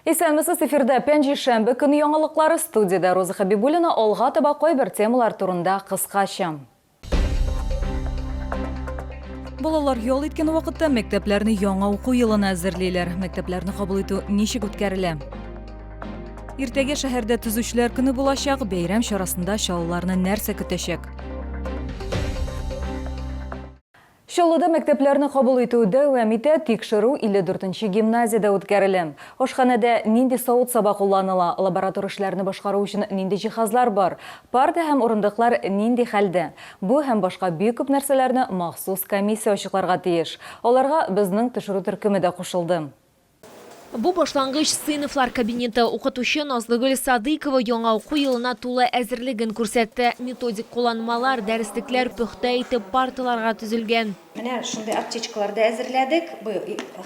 Исәнмесез, эфирда пәнҗешәмбе көне яңалыклары, студиядә Роза Хәбибуллина. Алга таба кайбер темалар турында кыскача. Балалар ял иткән вакытта мәктәпләрне яңа уку елына әзерлиләр. Мәктәпләрне кабул итү ничек үткәрелә? Иртәгә шәһәрдә төзүчеләр көне булачак. Бәйрәм чарасында чаллыларны нәрсә көтәчәк? Чаллыда мәктәпләрне кабул итү дәвам итә, тикшерү 54 нче гимназиядә үткәрелә. Ашханәдә нинди савыт-саба кулланыла, лаборатор эшләрне башкару өчен нинди җиһазлар бар, парта һәм урындыклар нинди хәлдә? Бу һәм башка бик күп нәрсәләрне махсус комиссия ачыкларга тиеш. Аларга безнең төшерү төркеме дә кушылды. Бу башлангыч сыйныфлар кабинеты. Укытучы Назлыгөл Садыйкова яңа уку елына тулы әзерлеген күрсәтте. Методик кулланмалар, дәреслекләр пөхтә итеп парталарга төзелгән. Менә шундый аптечкалар да әзерләдек. Бу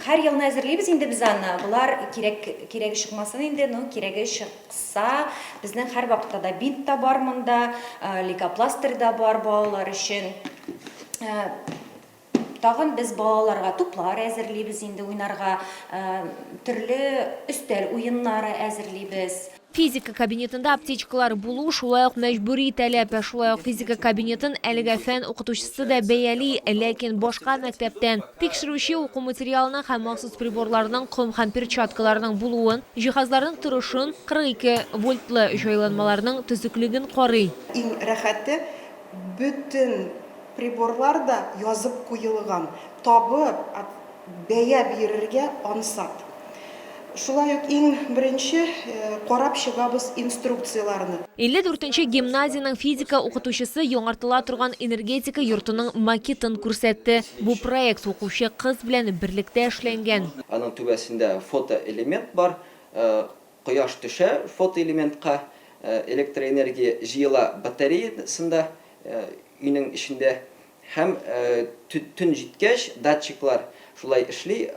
һәр елны әзерлибез инде без аны. Болар кирәк, кирәге чыкмасын инде, но кирәге чыкса, безнең һәрвакытта да бинт та бар монда, лейкопластырь да бар балалар өчен. Тагын без балаларга туплар әзерлибез инде уйнарга, төрле өстәл уеннары әзерлибез. Физика кабинетында аптечкалар булу шулай ук мәҗбүри таләп. Шулай ук физика кабинетын әлегә фән укытучысы да бәяли, ләкин башка мәктәптән. Тикшерүче уку материалының һәм махсус приборларның, ком һәм перчаткаларның булуын, җиһазларның торышын, 42 вольтлы җайланмаларның төзеклеген карый. Иң рәхәте, бөтен Приборлар да язып куелган, табып, бәя бирергә ансат. Шулай ук иң беренче карап чыгабыз инструкцияләрне. 54 нче гимназиянең физика укытучысы яңартыла торган энергетика йортының макетын күрсәтте. Бу проект укучы кыз белән берлектә эшләнгән. Аның түбәсендә фотоэлемент бар. Кояш төшә фотоэлементка, электроэнергия җыела батареясында, өйнең эчендә һәм төн җиткәч, датчиклар шулай эшли,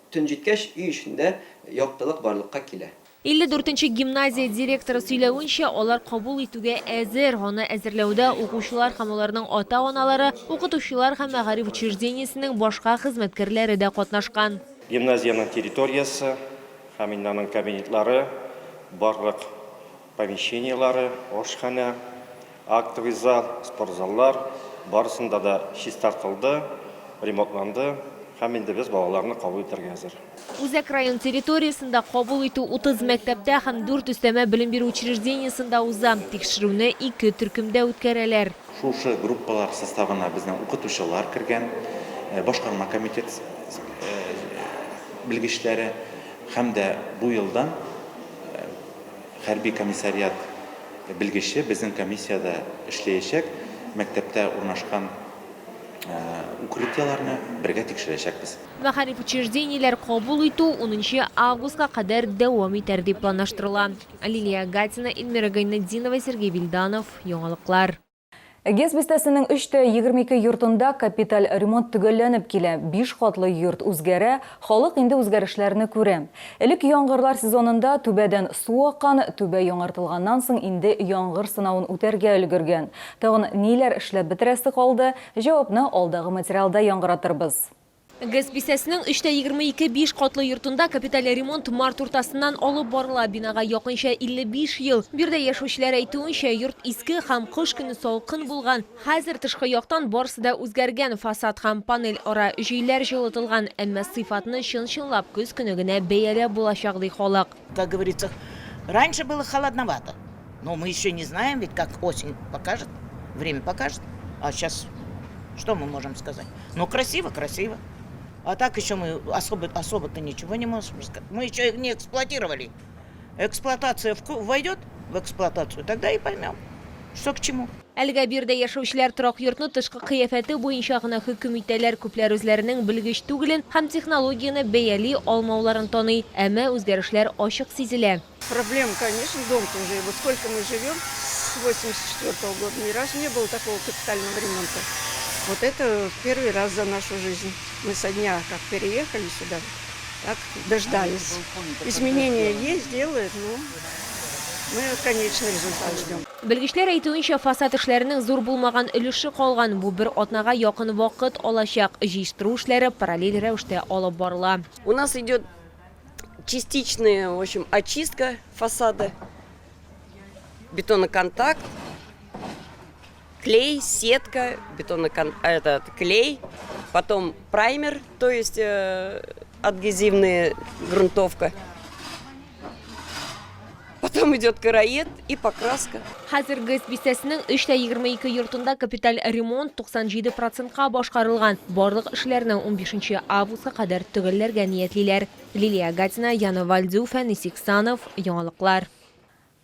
төн җиткәч өй эчендә яктылык барлыкка килә. 54 нче гимназия директоры сөйләвенчә, алар кабул итүгә әзер. Аны әзерләүдә укучылар һәм аларның ата-аналары, укытучылар һәм мәгариф учреждениесенең башка хезмәткәрләре дә катнашкан. Гимназиянең территориясе һәм инде аның кабинетлары, барлык помещениеләре, ашханә, актовый зал, спортзаллар, барысында да чистартылды, ремонтланды һәм инде без балаларны кабул итәргә әзер. Үзәк район территориясендә кабул итү 30 мәктәптә һәм дүрт өстәмә белем бирү учреждениесендә уза. Тикшерүне ике төркемдә үткәрәләр. Шушы группалар составына безнең укытучылар кергән, башкарма комитет белгечләре һәм дә бу елдан хәрби комиссариат белгече безнең комиссиядә эшләячәк, мәктәптә урнашкан укрытиеләрне бергә тикшерәчәкбез. Мәгариф учреждениеләр кабул итү унынчы августка кадәр дәвам итәр дип планлаштырыла. Лилия Гатина, Эльмира Гайнетдинова, Сергей Вильданов, Яңалыклар. ГЭС бистәсенең 3 тә 22 йортында капиталь ремонт төгәлләнеп килә. Биш катлы йорт үзгәрә, халык инде үзгәрешләрне күрә. Элек яңгырлар сезонында түбәдән су аккан, түбә яңартылганнан соң инде яңгыр сынавын үтәргә өлгергән. Тагын ниләр эшләп бетерәсе калды, җавапны алдагы материалда яңгыратырбыз. ГЭС бистәсенең 3 тә 22 биш катлы йортында капиталь ремонт март уртасыннан алып барыла. Бинага якынча 55 ел. Биредә яшәүчеләр әйтүенчә, йорт иске һәм кыш көне салкын булган. Хәзер тышкы яктан барысы да үзгәргән, фасад һәм панель ара җөйләр җылытылган. Әмма сыйфатны чын-чынлап көз көне генә бәяләп булачак, ди халык. Как говорится, раньше было холодновато, но мы еще не знаем, ведь как осень покажет, время покажет. А сейчас что мы можем сказать? Ну, красиво, красиво. А так еще мы особо, особо-то ничего не можем сказать. Мы еще их не эксплуатировали. Эксплуатация войдет в эксплуатацию, тогда и поймем, что к чему. Әлегә биредә яшәүчеләр торак йортны тышкы кыяфәте буенча гына хөкем итәләр. Күпләр үзләренең белгеч түгелен һәм технологияне бәяли алмауларын таный. Әмма үзгәрешләр ачык сизелә. Проблем, конечно, дом-то уже, вот сколько мы живем, с 84 года, ни разу не было такого капитального ремонта. Вот это в первый раз за нашу жизнь. Мы со дня, как переехали сюда, так дождались. Изменения есть, делают, но мы конечный результат ждем. Белгечләр әйтүенчә, фасад эшләренең зур булмаган өлеше калган. Бу бер атнага якын вакыт алачак. Җыештыру эшләре параллель рәвештә алып барыла. У нас идет. Частичная, в общем, очистка фасада, бетоноконтакт, клей, сетка, бетонокон... этот, клей, потом праймер, то есть э, адгезивная грунтовка. Потом идет короед и покраска. Хәзер ГЭС бистәсенең 3 тә 22 йортында капиталь ремонт 97 процентка башкарылган. Барлык эшләрне 15 августка кадәр төгәлләргә ниятлиләр. Лилия Гатина, Яна Вальдю, Фәнис Иксанов, Яңалыклар.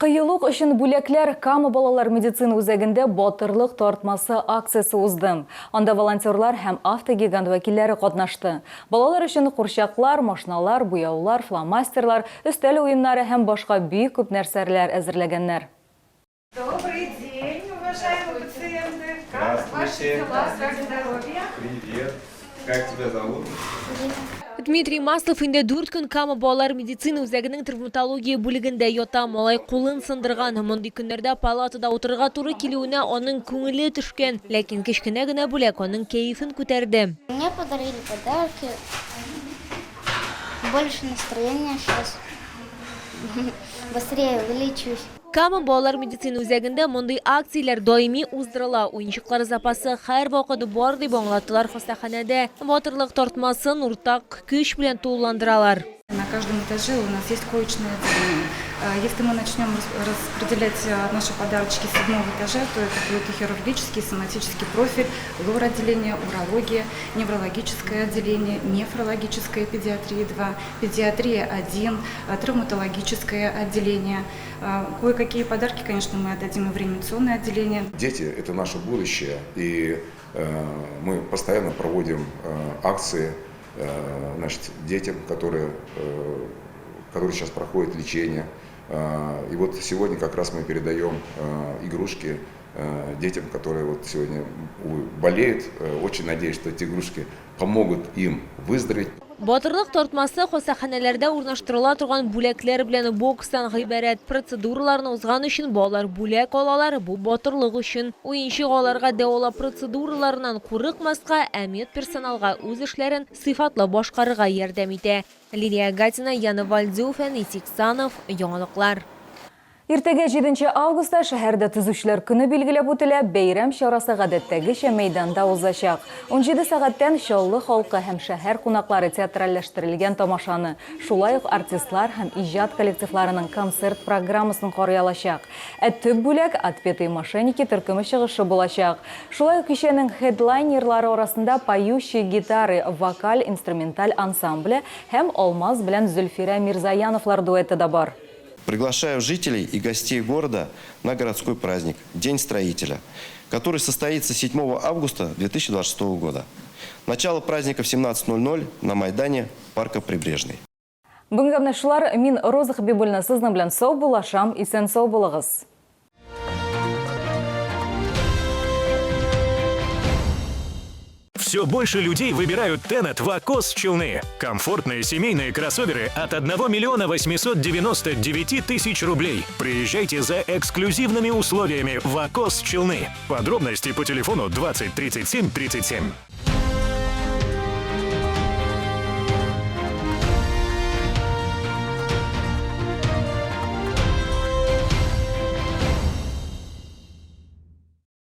Кыюлык өчен бүләкләр Кама балалар медицина үзәгендә Батырлык тартмасы акциясе узды. Анда волонтерлар һәм автогигант вәкилләре катнашты. Балалар өчен курчаклар, машиналар, буяулар, фломастерлар, өстәл уеннары һәм башка бик күп нәрсәләр әзерләгәннәр. Добрый день, уважаемые пациенты. Как ваши дела, как здоровье? Привет. Как тебя зовут? Дмитрий Маслов инде 4 көн Кама балалар медицина үзәгенең травматология бүлегендә ята. Малай кулын сындырган. Мондый көннәрдә палатада утырырга туры килүенә аның күңеле төшкән. Ләкин кечкенә генә бүләк аның кәефен күтәрде. Мне подарили подарки. Больше настроения сейчас. Быстрее вылечусь. Кама балалар медицина үзәгендә мондый акцияләр даими уздырыла. Уенчыклар запасы һәрвакыт бар дип аңлаттылар хастаханәдә. Батырлык тартмасын уртак көч белән тулыландыралар. На каждом этаже у нас есть коечное отделение. Если мы начнем распределять наши подарочки с седьмого этажа, то это будет и хирургический, и соматический профиль, лор-отделение, урология, неврологическое отделение, нефрологическое педиатрия 2, педиатрия 1, травматологическое отделение. Кое-какие подарки, конечно, мы отдадим и в реанимационное отделение. Дети – это наше будущее, и мы постоянно проводим акции, значит, детям, которые сейчас проходят лечение. И вот сегодня как раз мы передаем игрушки детям, которые вот сегодня, увы, болеют. Очень надеюсь, что эти игрушки помогут им выздороветь. Батырлык тартмасы хастаханәләрдә урнаштырыла торган бүләкләр белән бокстан гыйбарәт. Процедураларны узган өчен балалар бүләк алалар, бу батырлык өчен. Уенчык аларга дәвалау процедураларыннан курыкмаска, ә медперсоналга үз эшләрен сыйфатлы башкарырга ярдәм итә. Лилия Гатина, Яна Вальдюф, Фәнис Иксанов, Яңалыклар. Иртәгә 7 августта шәһәрдә төзүчеләр көне билгеләп үтелә. Бәйрәм чарасы гадәттәгечә мәйданда узачак. 17 сәгатьтән Чаллы халкы һәм шәһәр кунаклары театральләштерелгән тамашаны, шулай ук артистлар һәм иҗат коллективларының концерт программасын карый алачак. Ә төп бүләк Отпетые мошенники төркеме чыгышы булачак. Шулай ук кичәнең хедлайнерлары арасында Поющие гитары вокаль инструменталь ансамбле һәм Алмаз белән Зөлфирә Мирзаяновлар дуэты да бар. Приглашаю жителей и гостей города на городской праздник – День строителя, который состоится 7 августа 2026 года. Начало праздника в 17:00 на Майдане парка Прибрежный. Бүгенгә менә шулар. Мин Роза Хабибуллина сезнең белән саубуллашам. Исән сау булыгыз. Все больше людей выбирают Тенет в Акос Челны. Комфортные семейные кроссоверы от 1 миллиона 899 тысяч рублей. Приезжайте за эксклюзивными условиями в Акос Челны. Подробности по телефону 20 37 37.